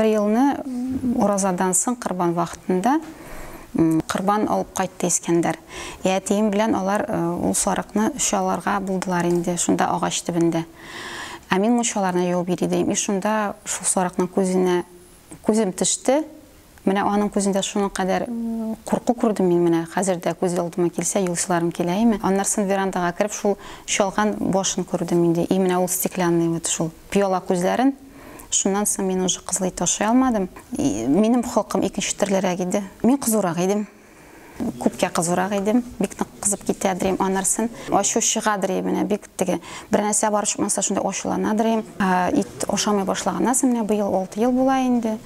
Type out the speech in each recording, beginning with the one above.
Бер елны уразадан соң корбан вакытында корбан алып кайтты Искәндәр. И әтием белән алар ул сарыкны чаларга булдылар инде шунда агач төбендә. Ә мин мунчаларны юып йөри идем. И шунда шул сарыкның күзенә күзем төште. Менә аның күзендә шуның кадәр курку күрдем мин менә хәзер дә күз алдыма килсә, юлчыларым килә име. Аннарсын верандага кереп шул чалган башын күрдем инде. И менә ул стеклянный вот шул пыяла күзләрен. Шуннан соң мин уже кызыл ит ашый алмадым. Минем холкым икенче төрлерәк иде. Мин кызурак идем. Күпкә кызурак идем. Бик нык кызып китә дирем анарсын. Ачу чыга дирем менә бик теге. Бер нәрсә барып чыкмаса шундай ачулана дирем. Ит ашамый башлаганнан соң менә быел 6 ел була инде.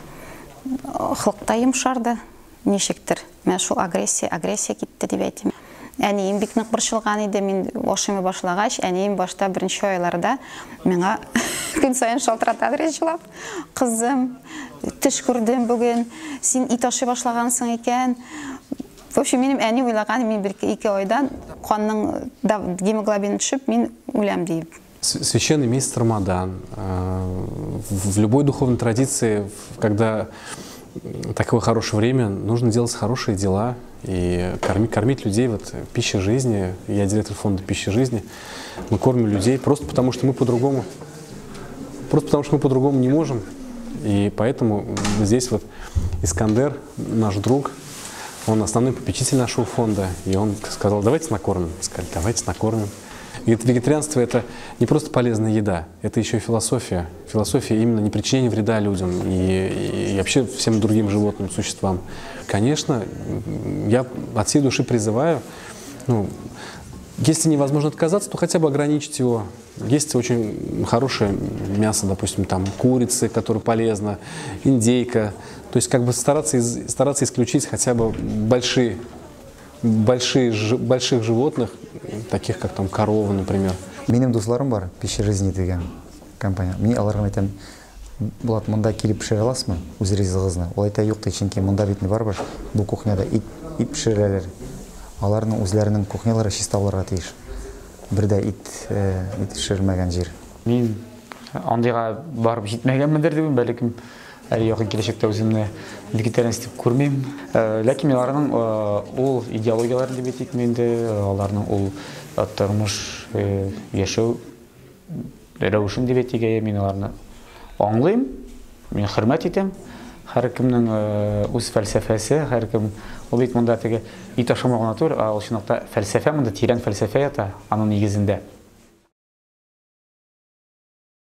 Холык та йомшарды. Ничектер. Менә шул агрессия, агрессия китте дип әйтим. Әнием бик нык борчылган иде. Мин ашыймый башлагач, әнием башта беренче айларда миңа көн саен шалтырата иде җылап. Кызым, төш күрдем бүген. Син ит ашый башлагансың икән. В общем, минем әни уйлаган, мин бер ике айдан канның гемоглобины төшеп, мин үләм диеп. Священный месяц Рамадан. В любой духовной традиции, когда такое хорошее время, нужно делать хорошие дела и кормить людей. Вот «Пища жизни», я директор фонда «Пища жизни», мы кормим людей просто потому, что мы по-другому, просто потому, что мы по-другому не можем. И поэтому здесь вот Искандер, наш друг, он основной попечитель нашего фонда, и он сказал: давайте накормим. Сказали: давайте накормим. И это вегетарианство — это не просто полезная еда, это еще и философия. Философия именно не причинения вреда людям и вообще всем другим животным, существам. Конечно, я от всей души призываю, если невозможно отказаться, то хотя бы ограничить его. Есть очень хорошее мясо, допустим, курицы, которое полезно, индейка. То есть стараться исключить хотя бы больших животных, таких как корова, например. Минем дусларым бар, «Пища жизни» дигән компания. Мин аларга әйтәм: Булат, монда килеп пешерә аласызмы үз ризыгыгызны? Ул әйтә: юк, ди, чөнки монда бит барыбер бу кухняда ит пешерәләр. Аларның үзләренең кухнялары чиста булырга тиеш. Бер дә ит пешермәгән җир. Мин андыйга барып җитмәгәнмендер дип, бәлкем әле якын киләчәктә үземне вегетарианец дип күрмим. Ләкин мин аларның ул идеологияләрен дип әйтик инде, аларның ул тормыш, яшәү рәвешен дип әйтик, мин аларны аңлыйм, мин хөрмәт итәм. Һәркемнең үз фәлсәфәсе, һәркем ул бит монда теге ит ашамау гына түгел, ә ул чынлыкта фәлсәфә, монда тирән фәлсәфә ята аның нигезендә.